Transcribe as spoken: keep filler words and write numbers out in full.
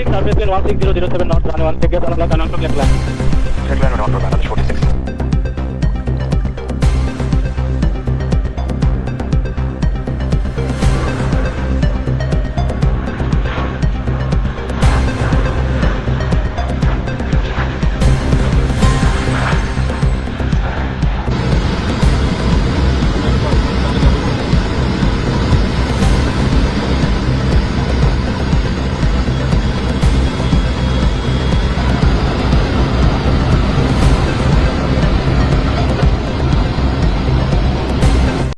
Service one six zero zero seven north, runway one six, Jalandhar, Karnataka, clear climb. Clear climb, runway one six zero zero seven north, runway one six.